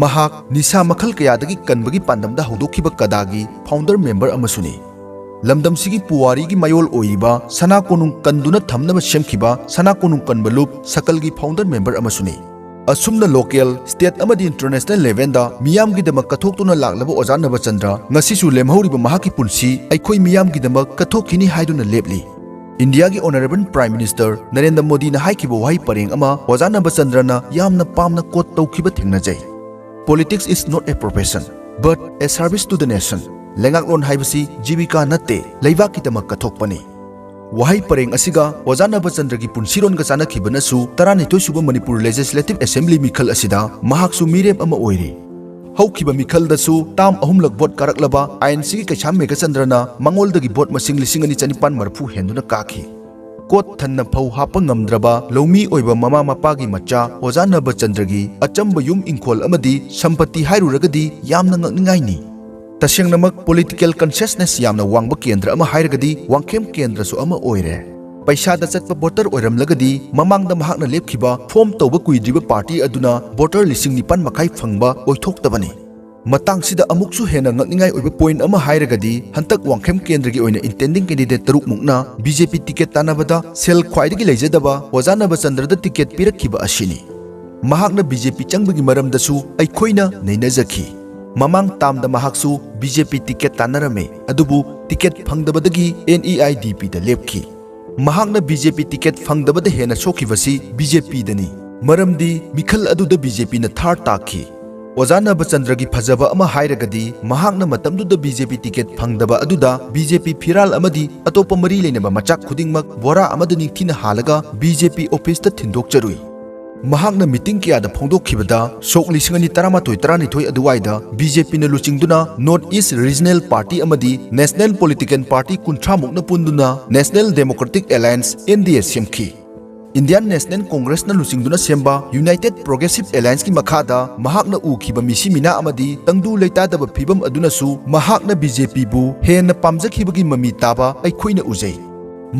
ꯃꯍꯥꯛ ꯅꯤꯁꯥ ꯃꯈꯜ ꯀꯌꯥꯗꯒꯤ ꯀꯟꯕꯒꯤ ꯄꯥꯟꯗꯝꯗ ꯍꯧꯗꯣꯛꯈꯤꯕ ꯀꯗꯥꯒꯤ founder member ꯑꯃꯁꯨꯅꯤ꯫ ꯂꯝꯗꯝꯁꯤꯒꯤ ꯄꯨꯋꯥꯔꯤꯒꯤ ꯃꯌꯣꯜ ꯑꯣꯏꯔꯤꯕ ꯁꯅꯥ ꯀꯣꯅꯨꯡ ꯀꯟꯗꯨꯅ ꯊꯝꯅꯕ ꯁꯦꯝꯈꯤꯕ ꯁꯅꯥ ꯀꯣꯅꯨꯡ ꯀꯟꯕ ꯂꯨꯞ ꯁꯀꯜꯒꯤ founder member ꯑꯃꯁꯨꯅꯤ꯫ ꯑꯁꯨꯝꯅ local, state ꯑꯃꯗꯤ international levelꯗ ꯃꯤꯌꯥꯝꯒꯤꯗꯃꯛ ꯀꯠꯊꯣꯛꯇꯨꯅ ꯂꯥꯛꯂꯕ ꯑꯣꯖꯥ ꯅꯕꯆꯟꯗ꯭ꯔ ꯉꯁꯤꯁꯨ ꯂꯦꯝꯍꯧꯔꯤꯕ ꯃꯍꯥꯛꯀꯤ ꯄꯨꯟꯁꯤ ꯑꯩꯈꯣꯏ ꯃꯤꯌꯥꯝꯒꯤꯗꯃꯛ ꯀꯠꯊꯣꯛꯈꯤꯅꯤ ꯍꯥꯏꯗꯨꯅ ꯂꯦꯞꯂꯤ꯫ ꯏꯟꯗꯤꯌꯥꯒꯤ Honourable Prime Minister ꯅꯔꯦꯟꯗ꯭ꯔ ꯃꯣꯗꯤꯅ ꯍꯥꯏꯈꯤꯕ ꯋꯥꯍꯩ ꯄꯔꯦꯡ ꯑꯃ ꯑꯣꯖꯥ ꯅꯕꯆꯟꯗ꯭ꯔꯅ ꯌꯥꯝꯅ ꯄꯥꯝꯅ quote ꯇꯧꯈꯤꯕ ꯊꯦꯡꯅꯖꯩ꯫ "Politics is not a profession, but a service to the nation." ꯂꯩꯉꯥꯛꯂꯣꯟ ꯍꯥꯏꯕꯁꯤ ꯖꯤꯕꯤꯀꯥ ꯅꯠꯇꯦ, ꯂꯩꯕꯥꯛꯀꯤꯗꯃꯛ ꯀꯠꯊꯣꯛꯄꯅꯤ꯫ ꯋꯥꯍꯩ ꯄꯔꯦꯡ ꯑꯁꯤꯒ ꯑꯣꯖꯥ ꯅꯕꯆꯟꯗ꯭ꯔꯒꯤ ꯄꯨꯟꯁꯤꯔꯣꯟꯒ ꯆꯥꯟꯅꯈꯤꯕꯅꯁꯨ ꯇꯔꯥꯅꯤꯊꯣꯏ ꯁꯨꯕ ꯃꯅꯤꯄꯨꯔ Legislative Assembly ꯃꯤꯈꯜ ꯑꯁꯤꯗ ꯃꯍꯥꯛꯁꯨ ꯃꯤꯔꯦꯞ ꯑꯃ ꯑꯣꯏꯔꯤ꯫ ꯍꯧꯈꯤꯕ ꯃꯤꯈꯜꯗꯁꯨ term ꯑꯍꯨꯝꯂꯛ vote ꯀꯥꯔꯛꯂꯕ ꯑꯥꯏ ꯑꯦꯟ ꯁꯤꯒꯤ ꯀꯩꯁꯥꯝ ꯃꯦꯘꯆꯟꯗ꯭ꯔꯅ ꯃꯉꯣꯟꯗꯒꯤ vote ꯃꯁꯤꯡ ꯂꯤꯁꯤꯡ ꯑꯅꯤ ꯆꯅꯤꯄꯥꯟ ꯃꯔꯤꯐꯨ ꯍꯦꯟꯗꯨꯅ ꯀꯥꯈꯤ꯫ ꯀꯣꯠ ꯊꯟꯅ ꯐꯧ ꯍꯥꯞꯄ ꯉꯝꯗ꯭ꯔꯕ ꯂꯧꯃꯤ ꯑꯣꯏꯕ ꯃꯃꯥ ꯃꯄꯥꯒꯤ ꯃꯆꯥ ꯑꯣꯖꯥ ꯅꯕꯆꯟꯗ꯭ꯔꯒꯤ ꯑꯆꯝꯕ ꯌꯨꯝ ꯏꯪꯈꯣꯜ ꯑꯃꯗꯤ ꯁꯝꯄꯇꯤ ꯍꯥꯏꯔꯨꯔꯒꯗꯤ ꯌꯥꯝꯅ ꯉꯛꯅꯤꯡꯉꯥꯏꯅꯤ꯫ ꯇꯁꯦꯡꯅꯃꯛ political consciousness ꯌꯥꯝꯅ ꯋꯥꯡꯕ ꯀꯦꯟꯗ꯭ꯔ ꯑꯃ ꯍꯥꯏꯔꯒꯗꯤ ꯋꯥꯡꯈꯦꯝ ꯀꯦꯟꯗ꯭ꯔꯁꯨ ꯑꯃ ꯑꯣꯏꯔꯦ꯫ ꯄꯩꯁꯥꯗ ꯆꯠꯄ voter ꯑꯣꯏꯔꯝꯂꯒꯗꯤ ꯃꯃꯥꯡꯗ ꯃꯍꯥꯛꯅ ꯂꯦꯞꯈꯤꯕ form ꯇꯧꯕ ꯀꯨꯏꯗ꯭ꯔꯤꯕ party ꯑꯗꯨꯅ voter ꯂꯤꯁꯤꯡ ꯅꯤꯄꯥꯟ ꯃꯈꯥꯏ ꯐꯪꯕ ꯑꯣꯏꯊꯣꯛꯇꯕꯅꯤ꯫ ꯃꯇꯥꯡꯁꯤꯗ ꯑꯃꯨꯛꯁꯨ ꯍꯦꯟꯅ ꯉꯛꯅꯤꯡꯉꯥꯏ ꯑꯣꯏꯕ point ꯑꯃ ꯍꯥꯏꯔꯒꯗꯤ ꯍꯟꯗꯛ ꯋꯥꯡꯈꯦꯝ ꯀꯦꯟꯗ꯭ꯔꯒꯤ ꯑꯣꯏꯅ intending candidate ꯇꯔꯨꯛ ꯃꯨꯛꯅ ꯕꯤ ꯖꯦ ꯄꯤ ticket ꯇꯥꯟꯅꯕꯗ ꯁꯦꯜ ꯈ꯭ꯋꯥꯏꯗꯒꯤ ꯂꯩꯖꯗꯕ ꯑꯣꯖꯥ ꯅꯕꯆꯟꯗ꯭ꯔꯗ ticket ꯄꯤꯔꯛꯈꯤꯕ ꯑꯁꯤꯅꯤ꯫ ꯃꯍꯥꯛꯅ ꯕꯤ ꯖꯦ ꯄꯤ ꯆꯪꯕꯒꯤ ꯃꯔꯝꯗꯁꯨ ꯑꯩꯈꯣꯏꯅ ꯅꯩꯅꯖꯈꯤ꯫ ꯃꯃꯥꯡ ꯇꯥꯝꯗ ꯃꯍꯥꯛꯁꯨ ꯕꯤ ꯖꯦ ꯄꯤ ꯇꯤꯀꯦꯠ ꯇꯥꯟꯅꯔꯝꯃꯤ, ꯑꯗꯨꯕꯨ ꯇꯤꯀꯦꯠ ꯐꯪꯗꯕꯗꯒꯤ ꯑꯦꯟ ꯏ ꯑꯥꯏ ꯗꯤ ꯄꯤꯗ ꯂꯦꯞꯈꯤ꯫ ꯃꯍꯥꯛꯅ ꯕꯤ ꯖꯦ ꯄꯤ ꯇꯤꯀꯦꯠ ꯐꯪꯗꯕꯗ ꯍꯦꯟꯅ ꯁꯣꯛꯈꯤꯕꯁꯤ ꯕꯤ ꯖꯦ ꯄꯤꯗꯅꯤ꯫ ꯃꯔꯝꯗꯤ ꯃꯤꯈꯜ ꯑꯗꯨꯗ ꯕꯤ ꯖꯦ ꯄꯤꯅ ꯊꯥꯔ ꯇꯥꯈꯤ꯫ ꯑꯣꯖꯥ ꯅꯕꯆꯟꯗ꯭ꯔꯒꯤ ꯐꯖꯕ ꯑꯃ ꯍꯥꯏꯔꯒꯗꯤ, ꯃꯍꯥꯛꯅ ꯃꯇꯝꯗꯨꯗ ꯕꯤ ꯖꯦ ꯄꯤ ꯇꯤꯀꯦꯠ ꯐꯪꯗꯕ ꯑꯗꯨꯗ ꯕꯤ ꯖꯦ ꯄꯤ ꯐꯤꯔꯥꯜ ꯑꯃꯗꯤ ꯑꯇꯣꯞꯄ ꯃꯔꯤ ꯂꯩꯅꯕ ꯃꯆꯥꯛ ꯈꯨꯗꯤꯡꯃꯛ ꯕꯣꯔꯥ ꯑꯃꯗ ꯅꯤꯡꯊꯤꯅ ꯍꯥꯜꯂꯒ ꯕꯤ ꯖꯦ ꯄꯤ ꯑꯣꯐꯤꯁꯇ ꯊꯤꯟꯗꯣꯛꯆꯔꯨꯏ꯫ ꯃꯍꯥꯛꯅ ꯃꯤꯇꯤꯡ ꯀꯌꯥꯗ ꯐꯣꯡꯗꯣꯛꯈꯤꯕꯗ, ꯁꯣꯛ ꯂꯤꯁꯤꯡ ꯑꯅꯤ ꯇꯔꯥꯃꯥꯊꯣꯏ ꯇꯔꯥꯅꯤꯊꯣꯏ ꯑꯗꯨꯋꯥꯏꯗ ꯕꯤ ꯖꯦ ꯄꯤꯅ ꯂꯨꯆꯤꯡꯗꯨꯅ North East Regional Party ꯑꯃꯗꯤ National Political Party ꯀꯨꯟꯊ꯭ꯔꯥ ꯃꯨꯛꯅ ꯄꯨꯟꯗꯨꯅ National Democratic Alliance, N D A, ꯁꯦꯝꯈꯤ꯫ Indian National Congressꯅ ꯂꯨꯆꯤꯡꯗꯨꯅ ꯁꯦꯝꯕ United Progressive Allianceꯀꯤ ꯃꯈꯥꯗ ꯃꯍꯥꯛꯅ ꯎꯈꯤꯕ ꯃꯤꯁꯤ ꯃꯤꯅꯥ ꯑꯃꯗꯤ ꯇꯪꯗꯨ ꯂꯩꯇꯥꯗꯕ ꯐꯤꯕꯝ ꯑꯗꯨꯅꯁꯨ ꯃꯍꯥꯛꯅ ꯕꯤ ꯖꯦ ꯄꯤꯕꯨ ꯍꯦꯟꯅ ꯄꯥꯝꯖꯈꯤꯕꯒꯤ ꯃꯃꯤ ꯇꯥꯕ ꯑꯩꯈꯣꯏꯅ ꯎꯖꯩ꯫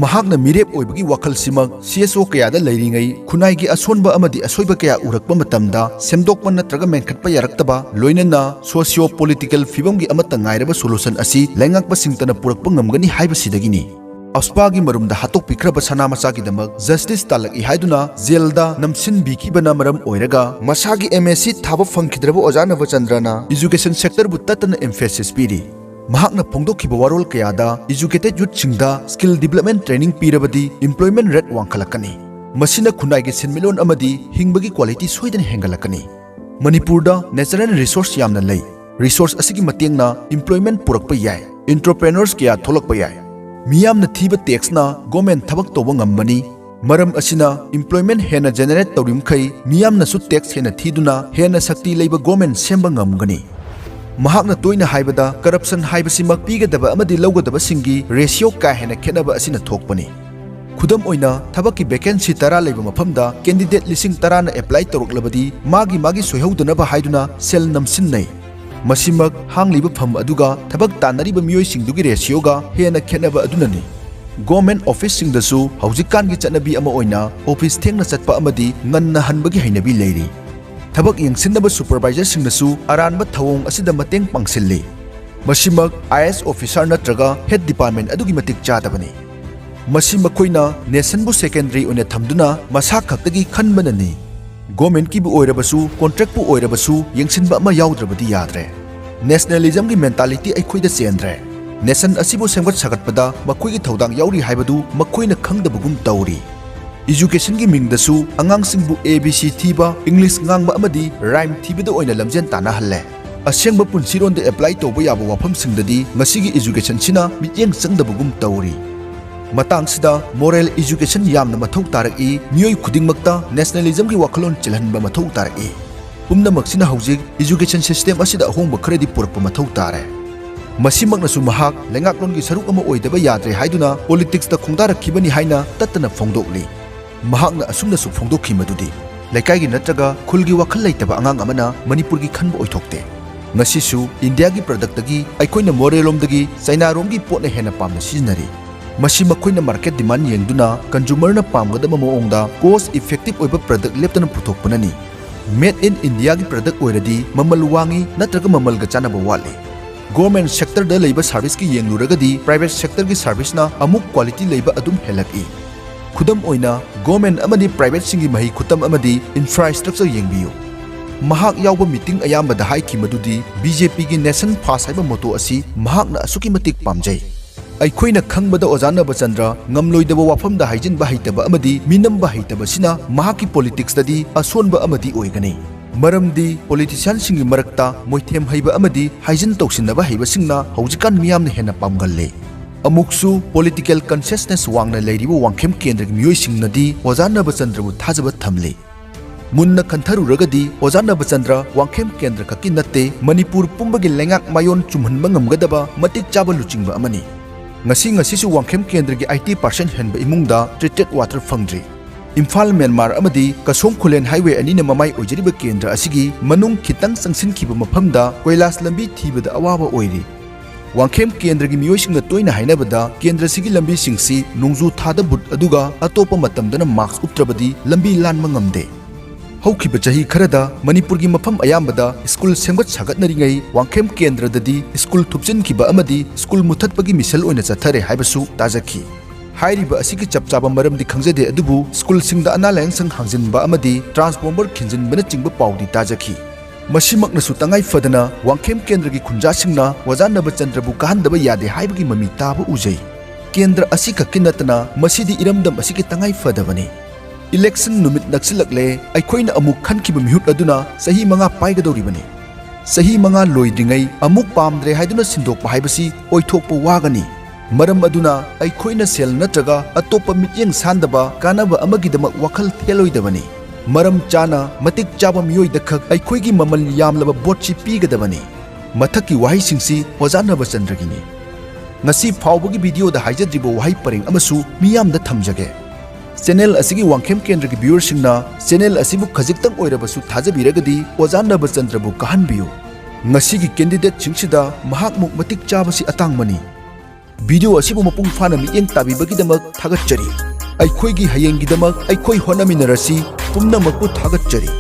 ꯃꯍꯥꯛꯅ ꯃꯤꯔꯦꯞ ꯑꯣꯏꯕꯒꯤ ꯋꯥꯈꯜꯁꯤꯃꯛ ꯁꯤ ꯑꯦꯁ ꯑꯣ ꯀꯌꯥꯗ ꯂꯩꯔꯤꯉꯩ, ꯈꯨꯟꯅꯥꯏꯒꯤ ꯑꯁꯣꯟꯕ ꯑꯃꯗꯤ ꯑꯁꯣꯏꯕ ꯀꯌꯥ ꯎꯔꯛꯄ ꯃꯇꯝꯗ ꯁꯦꯝꯗꯣꯛꯄ ꯅꯠꯇ꯭ꯔꯒ ꯃꯦꯟꯈꯠꯄ ꯌꯥꯔꯛꯇꯕ, ꯂꯣꯏꯅꯅ socio political ꯐꯤꯕꯝꯒꯤ ꯑꯃꯠꯇ ꯉꯥꯏꯔꯕ solution ꯑꯁꯤ ꯂꯩꯉꯥꯛꯄꯁꯤꯡꯇꯅ ꯄꯨꯔꯛꯄ ꯉꯝꯒꯅꯤ ꯍꯥꯏꯕꯁꯤꯗꯒꯤꯅꯤ꯫ ꯑꯁꯄꯥꯒꯤ ꯃꯔꯨꯝꯗ ꯍꯥꯠꯇꯣꯛꯄꯤꯈ꯭ꯔꯕ ꯁꯅꯥ ꯃꯆꯥꯒꯤꯗꯃꯛ justice ꯇꯥꯜꯂꯛꯏ ꯍꯥꯏꯗꯨꯅ ꯖꯦꯜꯗ ꯅꯝꯁꯤꯟꯕꯤꯈꯤꯕꯅ ꯃꯔꯝ ꯑꯣꯏꯔꯒ ꯃꯁꯥꯒꯤ ꯑꯦꯝ ꯑꯦ ꯁꯤꯠ ꯊꯥꯕ ꯐꯪꯈꯤꯗ꯭ꯔꯕ ꯑꯣꯖꯥ ꯅꯕꯆꯟꯗ꯭ꯔꯅ education sectorꯕꯨ ꯇꯠꯇꯅ emphasis ꯄꯤꯔꯤ꯫ ꯃꯍꯥꯛꯅ ꯐꯣꯡꯗꯣꯛꯈꯤꯕ ꯋꯥꯔꯣꯜ ꯀꯌꯥꯗ educated youthꯁꯤꯡꯗ skill development training ꯄꯤꯔꯕꯗꯤ employment rate ꯋꯥꯡꯈꯠꯂꯛꯀꯅꯤ꯫ ꯃꯁꯤꯅ ꯈꯨꯟꯅꯥꯏꯒꯤ ꯁꯦꯟꯃꯤꯠꯂꯣꯟ ꯑꯃꯗꯤ ꯍꯤꯡꯕꯒꯤ quality ꯁꯣꯏꯗꯅ ꯍꯦꯟꯒꯠꯂꯛꯀꯅꯤ꯫ ꯃꯅꯤꯄꯨꯔꯗ natural resource ꯌꯥꯝꯅ ꯂꯩ꯫ Resource ꯑꯁꯤꯒꯤ ꯃꯇꯦꯡꯅ employment ꯄꯨꯔꯛꯄ ꯌꯥꯏ꯫ Entrepreneurs ꯀꯌꯥ ꯊꯣꯛꯂꯛꯄ ꯌꯥꯏ꯫ ꯃꯤꯌꯥꯝꯅ ꯊꯤꯕ taxꯅ government ꯊꯕꯛ ꯇꯧꯕ ꯉꯝꯕꯅꯤ꯫ ꯃꯔꯝ ꯑꯁꯤꯅ employment ꯍꯦꯟꯅ generate ꯇꯧꯔꯤꯃꯈꯩ ꯃꯤꯌꯥꯝꯅꯁꯨ tax ꯍꯦꯟꯅ ꯊꯤꯗꯨꯅ ꯍꯦꯟꯅ ꯁꯛꯇꯤ ꯂꯩꯕ government ꯁꯦꯝꯕ ꯉꯝꯒꯅꯤ꯫ ꯃꯍꯥꯛꯅ ꯇꯣꯏꯅ ꯍꯥꯏꯕꯗ corruption ꯍꯥꯏꯕꯁꯤꯃꯛ ꯄꯤꯒꯗꯕ ꯑꯃꯗꯤ ꯂꯧꯒꯗꯕꯁꯤꯡꯒꯤ ratio ꯀꯥ ꯍꯦꯟꯅ ꯈꯦꯠꯅꯕ ꯑꯁꯤꯅ ꯊꯣꯛꯄꯅꯤ꯫ ꯈꯨꯗꯝ ꯑꯣꯏꯅ, ꯊꯕꯛꯀꯤ vacancy ꯇꯔꯥ ꯂꯩꯕ ꯃꯐꯝꯗ candidate ꯂꯤꯁꯤꯡ ꯇꯔꯥꯅ apply ꯇꯧꯔꯛꯂꯕꯗꯤ ꯃꯥꯒꯤ ꯃꯥꯒꯤ ꯁꯣꯏꯍꯧꯗꯅꯕ ꯍꯥꯏꯗꯨꯅ cell ꯅꯝꯁꯤꯟꯅꯩ꯫ ꯃꯁꯤꯃꯛ ꯍꯥꯡꯂꯤꯕ ꯐꯝ ꯑꯗꯨꯒ ꯊꯕꯛ ꯇꯥꯟꯅꯔꯤꯕ ꯃꯤꯑꯣꯏꯁꯤꯡꯗꯨꯒꯤ ratioꯒ ꯍꯦꯟꯅ ꯈꯦꯠꯅꯕ ꯑꯗꯨꯅꯅꯤ꯫ Government officeꯁꯤꯡꯗꯁꯨ ꯍꯧꯖꯤꯛꯀꯥꯟꯒꯤ ꯆꯠꯅꯕꯤ ꯑꯃ ꯑꯣꯏꯅ office ꯊꯦꯡꯅ ꯆꯠꯄ ꯑꯃꯗꯤ ꯉꯟꯅ ꯍꯟꯕꯒꯤ ꯍꯩꯅꯕꯤ ꯂꯩꯔꯤ꯫ ꯊꯕꯛ ꯌꯦꯡꯁꯤꯟꯅꯕ supervisorꯁꯤꯡꯅꯁꯨ ꯑꯔꯥꯟꯕ ꯊꯧꯑꯣꯡ ꯑꯁꯤꯗ ꯃꯇꯦꯡ ꯄꯥꯡꯁꯤꯜꯂꯤ꯫ ꯃꯁꯤꯃꯛ ꯑꯥꯏ ꯑꯦꯁ officer ꯅꯠꯇ꯭ꯔꯒ head department ꯑꯗꯨꯒꯤ ꯃꯇꯤꯛ ꯆꯥꯗꯕꯅꯤ꯫ ꯃꯁꯤ ꯃꯈꯣꯏꯅ nationꯕꯨ secondary ꯑꯣꯏꯅ ꯊꯝꯗꯨꯅ ꯃꯁꯥ ꯈꯛꯇꯒꯤ ꯈꯟꯕꯅꯅꯤ꯫ Governmentꯀꯤꯕꯨ ꯑꯣꯏꯔꯕꯁꯨ, contractꯄꯨ ꯑꯣꯏꯔꯕꯁꯨ ꯌꯦꯡꯁꯤꯟꯕ ꯑꯃ ꯌꯥꯎꯗ꯭ꯔꯕꯗꯤ ꯌꯥꯗ꯭ꯔꯦ꯫ Nationalismꯒꯤ mentality ꯑꯩꯈꯣꯏꯗ ꯆꯦꯟꯗ꯭ꯔꯦ꯫ Nation ꯑꯁꯤꯕꯨ ꯁꯦꯝꯒꯠ ꯁꯥꯒꯠꯄꯗ ꯃꯈꯣꯏꯒꯤ ꯊꯧꯗꯥꯡ ꯌꯥꯎꯔꯤ ꯍꯥꯏꯕꯗꯨ ꯃꯈꯣꯏꯅ ꯈꯪꯗꯕꯒꯨꯝ ꯇꯧꯔꯤ꯫ Educationꯒꯤ ꯃꯤꯡꯗꯁꯨ ꯑꯉꯥꯡꯁꯤꯡꯕꯨ A B C ꯊꯤꯕ, English ꯉꯥꯡꯕ ꯑꯃꯗꯤ rhyme ꯊꯤꯕꯗ ꯑꯣꯏꯅ ꯂꯝꯖꯦꯟ ꯇꯥꯟꯅꯍꯜꯂꯦ꯫ ꯑꯁꯦꯡꯕ ꯄꯨꯟꯁꯤꯔꯣꯟꯗ apply ꯇꯧꯕ ꯌꯥꯕ ꯋꯥꯐꯝꯁꯤꯡꯗꯗꯤ ꯉꯁꯤꯒꯤ educationꯁꯤꯅ ꯃꯤꯠꯌꯦꯡ ꯆꯪꯗꯕꯒꯨꯝ ꯇꯧꯔꯤ꯫ ꯃꯇꯥꯡꯁꯤꯗ moral education ꯌꯥꯝꯅ ꯃꯊꯧ ꯇꯥꯔꯛꯏ, ꯃꯤꯑꯣꯏ ꯈꯨꯗꯤꯡꯃꯛꯇ nationalismꯒꯤ ꯋꯥꯈꯜꯂꯣꯟ ꯆꯦꯜꯍꯟꯕ ꯃꯊꯧ ꯇꯥꯔꯛꯏ꯫ ꯄꯨꯝꯅꯃꯛꯁꯤꯅ ꯍꯧꯖꯤꯛ education system ꯑꯁꯤꯗ ꯑꯍꯣꯡꯕ ꯈꯔꯗꯤ ꯄꯨꯔꯛꯄ ꯃꯊꯧ ꯇꯥꯔꯦ꯫ ꯃꯁꯤꯃꯛꯅꯁꯨ ꯃꯍꯥꯛ ꯂꯩꯉꯥꯛꯂꯣꯟꯒꯤ ꯁꯔꯨꯛ ꯑꯃ ꯑꯣꯏꯗꯕ ꯌꯥꯗ꯭ꯔꯦ ꯍꯥꯏꯗꯨꯅ politicsꯇ ꯈꯣꯡꯗꯥꯔꯛꯈꯤꯕꯅꯤ ꯍꯥꯏꯅ ꯇꯠꯇꯅ ꯐꯣꯡꯗꯣꯛꯂꯤ꯫ ꯃꯍꯥꯛꯅ ꯑꯁꯨꯝꯅꯁꯨ ꯐꯣꯡꯗꯣꯛꯈꯤ ꯃꯗꯨꯗꯤ, "ꯂꯩꯀꯥꯏꯒꯤ ꯅꯠꯇ꯭ꯔꯒ ꯈꯨꯜꯒꯤ ꯋꯥꯈꯜ ꯂꯩꯇꯕ ꯑꯉꯥꯡ ꯑꯃꯅ ꯃꯅꯤꯄꯨꯔꯒꯤ ꯈꯟꯕ ꯑꯣꯏꯊꯣꯛꯇꯦ꯫ ꯉꯁꯤꯁꯨ ꯏꯟꯗꯤꯌꯥꯒꯤ productꯇꯒꯤ ꯑꯩꯈꯣꯏꯅ ꯃꯣꯔꯦꯔꯣꯝꯗꯒꯤ ꯆꯥꯏꯅꯥꯔꯣꯝꯒꯤ ꯄꯣꯠꯅ ꯍꯦꯟꯅ ꯄꯥꯝꯅ ꯁꯤꯖꯤꯟꯅꯔꯤ꯫ ꯃꯁꯤ ꯃꯈꯣꯏꯅ market demand ꯌꯦꯡꯗꯨꯅ consumerꯅ ꯄꯥꯝꯒꯗꯕ ꯃꯑꯣꯡꯗ cost effective ꯑꯣꯏꯕ product ꯂꯦꯞꯇꯅ ꯄꯨꯊꯣꯛꯄꯅꯅꯤ꯫ Made in Indiaꯒꯤ product ꯑꯣꯏꯔꯗꯤ ꯃꯃꯜ ꯋꯥꯡꯉꯤ ꯅꯠꯇ꯭ꯔꯒ ꯃꯃꯜꯒ ꯆꯥꯟꯅꯕ ꯋꯥꯠꯂꯤ꯫ Government sectorꯗ ꯂꯩꯕ serviceꯀꯤ ꯌꯦꯡꯂꯨꯔꯒꯗꯤ private sectorꯒꯤ serviceꯅ ꯑꯃꯨꯛ quality ꯂꯩꯕ ꯑꯗꯨꯝ ꯍꯦꯜꯂꯛꯏ꯫ ꯈꯨꯗꯝ ꯑꯣꯏꯅ, government ꯑꯃꯗꯤ privateꯁꯤꯡꯒꯤ ꯃꯍꯩ ꯈꯨꯇꯝ ꯑꯃꯗꯤ infrastructure ꯌꯦꯡꯕꯤꯌꯨ꯫ ꯃꯍꯥꯛ ꯌꯥꯎꯕ meeting ꯑꯌꯥꯝꯕꯗ ꯍꯥꯏꯈꯤ ꯃꯗꯨꯗꯤ BJPꯒꯤ Nation First ꯍꯥꯏꯕ motto ꯑꯁꯤ ꯃꯍꯥꯛꯅ ꯑꯁꯨꯛꯀꯤ ꯃꯇꯤꯛ ꯄꯥꯝꯖꯩ꯫ ꯑꯩꯈꯣꯏꯅ ꯈꯪꯕꯗ ꯑꯣꯖꯥ ꯅꯕꯆꯟꯗ꯭ꯔ ꯉꯝꯂꯣꯏꯗꯕ ꯋꯥꯐꯝꯗ ꯍꯥꯏꯖꯤꯟꯕ ꯍꯩꯇꯕ ꯑꯃꯗꯤ ꯃꯤꯅꯝꯕ ꯍꯩꯇꯕꯁꯤꯅ ꯃꯍꯥꯛꯀꯤ politicsꯇꯗꯤ ꯑꯁꯣꯟꯕ ꯑꯃꯗꯤ ꯑꯣꯏꯒꯅꯤ꯫ ꯃꯔꯝꯗꯤ politicianꯁꯤꯡꯒꯤ ꯃꯔꯛꯇ ꯃꯣꯏꯊꯦꯝ ꯍꯩꯕ ꯑꯃꯗꯤ ꯍꯥꯏꯖꯤꯟ ꯇꯧꯁꯤꯟꯅꯕ ꯍꯩꯕꯁꯤꯡꯅ ꯍꯧꯖꯤꯛꯀꯥꯟ ꯃꯤꯌꯥꯝꯅ ꯍꯦꯟꯅ ꯄꯥꯝꯒꯜꯂꯤ꯫ ꯑꯃꯨꯛꯁꯨ political consciousness ꯋꯥꯡꯅ ꯂꯩꯔꯤꯕ ꯋꯥꯡꯈꯦꯝ ꯀꯦꯟꯗ꯭ꯔꯒꯤ ꯃꯤꯑꯣꯏꯁꯤꯡꯅꯗꯤ ꯑꯣꯖꯥ ꯅꯕꯆꯟꯗ꯭ꯔꯕꯨ ꯊꯥꯖꯕ ꯊꯝꯂꯤ꯫ ꯃꯨꯟꯅ ꯈꯟꯊꯔꯨꯔꯒꯗꯤ ꯑꯣꯖꯥ ꯅꯕꯆꯟꯗ꯭ꯔ ꯋꯥꯡꯈꯦꯝ ꯀꯦꯟꯗ꯭ꯔ ꯈꯛꯀꯤ ꯅꯠꯇꯦ, ꯃꯅꯤꯄꯨꯔ ꯄꯨꯝꯕꯒꯤ ꯂꯩꯉꯥꯛ ꯃꯥꯌꯣꯟ ꯆꯨꯝꯍꯟꯕ ꯉꯝꯒꯗꯕ ꯃꯇꯤꯛ ꯆꯥꯕ ꯂꯨꯆꯤꯡꯕ ꯑꯃꯅꯤ꯫ ꯉꯁꯤ ꯉꯁꯤꯁꯨ ꯋꯥꯡꯈꯦꯝ ꯀꯦꯟꯗ꯭ꯔꯒꯤ eighty percent ꯍꯦꯟꯕ ꯏꯃꯨꯡꯗ treated water ꯐꯪꯗ꯭ꯔꯤ꯫ ꯏꯝꯐꯥꯜ ꯃ꯭ꯌꯥꯟꯃꯥꯔ ꯑꯃꯗꯤ ꯀꯁꯣꯝ ꯈꯨꯂꯦꯟ highway ꯑꯅꯤꯅ ꯃꯃꯥꯏ ꯑꯣꯏꯖꯔꯤꯕ ꯀꯦꯟꯗ꯭ꯔ ꯑꯁꯤꯒꯤ ꯃꯅꯨꯡ ꯈꯤꯇꯪ ꯆꯪꯁꯤꯟꯈꯤꯕ ꯃꯐꯝꯗ ꯀꯣꯏꯂꯥꯁ ꯂꯝꯕꯤ ꯊꯤꯕꯗ ꯑꯋꯥꯕ ꯑꯣꯏꯔꯤ꯫ ꯋꯥꯡꯈꯦꯝ ꯀꯦꯟꯗ꯭ꯔꯒꯤ ꯃꯤꯑꯣꯏꯁꯤꯡꯅ ꯇꯣꯏꯅ ꯍꯥꯏꯅꯕꯗ ꯀꯦꯟꯗ꯭ꯔꯁꯤꯒꯤ ꯂꯝꯕꯤꯁꯤꯡꯁꯤ ꯅꯣꯡꯖꯨ ꯊꯥꯗ ꯕꯨꯠ ꯑꯗꯨꯒ ꯑꯇꯣꯞꯄ ꯃꯇꯝꯗꯅ mask ꯎꯞꯇ꯭ꯔꯕꯗꯤ ꯂꯝꯕꯤ ꯂꯥꯟꯕ ꯉꯝꯗꯦ꯫ ꯍꯧꯈꯤꯕ ꯆꯍꯤ ꯈꯔꯗ ꯃꯅꯤꯄꯨꯔꯒꯤ ꯃꯐꯝ ꯑꯌꯥꯝꯕꯗ ꯁ꯭ꯀꯨꯜ ꯁꯦꯝꯒꯠ ꯁꯥꯒꯠꯅꯔꯤꯉꯩ ꯋꯥꯡꯈꯦꯝ ꯀꯦꯟꯗ꯭ꯔꯗꯗꯤ ꯁ꯭ꯀꯨꯜ ꯊꯨꯞꯆꯤꯟꯈꯤꯕ ꯑꯃꯗꯤ ꯁ꯭ꯀꯨꯜ ꯃꯨꯊꯠꯄꯒꯤ ꯃꯤꯁꯜ ꯑꯣꯏꯅ ꯆꯠꯊꯔꯦ ꯍꯥꯏꯕꯁꯨ ꯇꯥꯖꯈꯤ꯫ ꯍꯥꯏꯔꯤꯕ ꯑꯁꯤꯒꯤ ꯆꯞ ꯆꯥꯕ ꯃꯔꯝꯗꯤ ꯈꯪꯖꯗꯦ, ꯑꯗꯨꯕꯨ ꯁ꯭ꯀꯨꯜꯁꯤꯡꯗ ꯑꯅꯥ ꯂꯥꯌꯦꯡ ꯁꯪ ꯍꯥꯡꯖꯤꯟꯕ ꯑꯃꯗꯤ transformer ꯈꯤꯟꯖꯤꯟꯕꯅꯆꯤꯡꯕ ꯄꯥꯎꯗꯤ ꯇꯥꯖꯈꯤ꯫ ꯃꯁꯤꯃꯛꯅꯁꯨ ꯇꯉꯥꯏ ꯐꯗꯅ ꯋꯥꯡꯈꯦꯝ ꯀꯦꯟꯗ꯭ꯔꯒꯤ ꯈꯨꯟꯖꯥꯁꯤꯡꯅ ꯑꯣꯖꯥ ꯅꯕꯆꯟꯗ꯭ꯔꯕꯨ ꯀꯥꯍꯟꯗꯕ ꯌꯥꯗꯦ ꯍꯥꯏꯕꯒꯤ ꯃꯃꯤ ꯇꯥꯕ ꯎꯖꯩ꯫ ꯀꯦꯟꯗ꯭ꯔ ꯑꯁꯤꯈꯛꯀꯤ ꯅꯠꯇꯅ ꯃꯁꯤꯗꯤ ꯏꯔꯝꯗꯝ ꯑꯁꯤꯒꯤ ꯇꯉꯥꯏ ꯐꯗꯕꯅꯤ꯫ ꯏꯂꯦꯛꯁꯟ ꯅꯨꯃꯤꯠ ꯅꯛꯁꯤꯜꯂꯛꯂꯦ, ꯑꯩꯈꯣꯏꯅ ꯑꯃꯨꯛ ꯈꯟꯈꯤꯕ ꯃꯤꯍꯨꯠ ꯑꯗꯨꯅ ꯆꯍꯤ ꯃꯉꯥ ꯄꯥꯏꯒꯗꯧꯔꯤꯕꯅꯤ꯫ ꯆꯍꯤ ꯃꯉꯥ ꯂꯣꯏꯗ꯭ꯔꯤꯉꯩ ꯑꯃꯨꯛ ꯄꯥꯝꯗ꯭ꯔꯦ ꯍꯥꯏꯗꯨꯅ ꯁꯤꯟꯗꯣꯛꯄ ꯍꯥꯏꯕꯁꯤ ꯑꯣꯏꯊꯣꯛꯄ ꯋꯥꯒꯅꯤ꯫ ꯃꯔꯝ ꯑꯗꯨꯅ ꯑꯩꯈꯣꯏꯅ ꯁꯦꯜ ꯅꯠꯇ꯭ꯔꯒ ꯑꯇꯣꯞꯄ ꯃꯤꯠꯌꯦꯡ ꯁꯥꯟꯗꯕ ꯀꯥꯟꯅꯕ ꯑꯃꯒꯤꯗꯃꯛ ꯋꯥꯈꯜ ꯊꯦꯜꯂꯣꯏꯗꯕꯅꯤ꯫ ꯃꯔꯝ ꯆꯥꯅ ꯃꯇꯤꯛ ꯆꯥꯕ ꯃꯤꯑꯣꯏꯗꯈꯛ ꯑꯩꯈꯣꯏꯒꯤ ꯃꯃꯜ ꯌꯥꯝꯂꯕ ꯚꯣꯠꯁꯤ ꯄꯤꯒꯗꯕꯅꯤ꯫ ꯃꯊꯛꯀꯤ ꯋꯥꯍꯩꯁꯤꯡꯁꯤ ꯑꯣꯖꯥ ꯅꯕꯆꯟꯗ꯭ꯔꯒꯤꯅꯤ꯫ ꯉꯁꯤ ꯐꯥꯎꯕꯒꯤ ꯚꯤꯗꯤꯑꯣꯗ ꯍꯥꯏꯖꯗ꯭ꯔꯤꯕ ꯋꯥꯍꯩ ꯄꯔꯦꯡ ꯑꯃꯁꯨ ꯃꯤꯌꯥꯝꯗ ꯊꯝꯖꯒꯦ꯫ ꯆꯦꯅꯦꯜ ꯑꯁꯤꯒꯤ ꯋꯥꯡꯈꯦꯝ ꯀꯦꯟꯗ꯭ꯔꯒꯤ ꯚ꯭ꯌꯨꯋꯔꯁꯤꯡꯅ ꯆꯦꯅꯦꯜ ꯑꯁꯤꯕꯨ ꯈꯖꯤꯛꯇꯪ ꯑꯣꯏꯔꯕꯁꯨ ꯊꯥꯖꯕꯤꯔꯒꯗꯤ ꯑꯣꯖꯥ ꯅꯕꯆꯟꯗ꯭ꯔꯕꯨ ꯀꯥꯍꯟꯕꯤꯌꯨ꯫ ꯉꯁꯤꯒꯤ ꯀꯦꯟꯗꯤꯗꯦꯠꯁꯤꯡꯁꯤꯗ ꯃꯍꯥꯛꯃꯨꯛ ꯃꯇꯤꯛ ꯆꯥꯕꯁꯤ ꯑꯇꯥꯡꯕꯅꯤ꯫ ꯚꯤꯗꯤꯑꯣ ꯑꯁꯤꯕꯨ ꯃꯄꯨꯡ ꯐꯥꯅ ꯃꯤꯠꯌꯦꯡ ꯇꯥꯕꯤꯕꯒꯤꯗꯃꯛ ꯊꯥꯒꯠꯆꯔꯤ꯫ ꯑꯩꯈꯣꯏꯒꯤ ꯍꯌꯦꯡꯒꯤꯗꯃꯛ ꯑꯩꯈꯣꯏ ꯍꯣꯠꯅꯃꯤꯟꯅꯔꯁꯤ꯫ ꯄꯨꯝꯅꯃꯛꯄꯨ ꯊꯥꯒꯠꯆꯔꯤ꯫